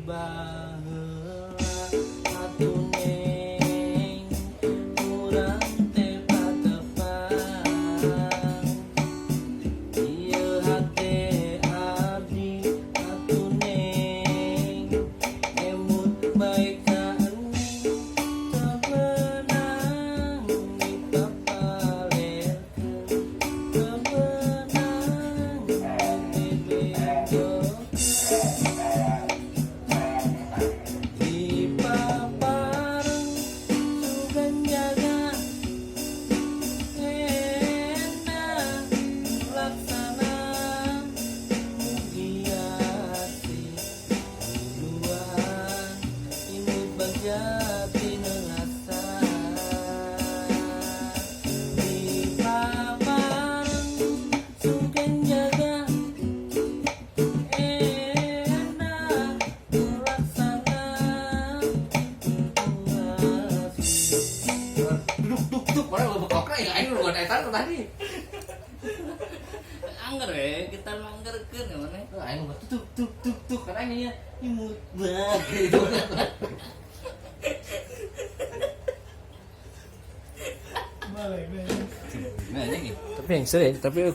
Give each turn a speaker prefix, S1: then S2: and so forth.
S1: Baheula atuh, Neng, urang teh patepang. Ieu hate abdi atuh, Neng, emut bae ka Neng, teu meunang dipapalerkeun, teu meunang dibegokeun. Dipapareng sugan jaga endah laksana, mugi asih duduan imut bagja tinelasa. Dipapareng sugan jaga endah laksana.
S2: Duk duk duk, mana lu bekokna ya, aing lu eta tadi.
S1: Angger we, kita manggerkeun ya mana.
S2: Aing mah tuk tuk tuk tuk kan aing nya imut banget gitu.
S3: Balik deh.
S2: Nah, ini
S4: Tapi yang sering, tapi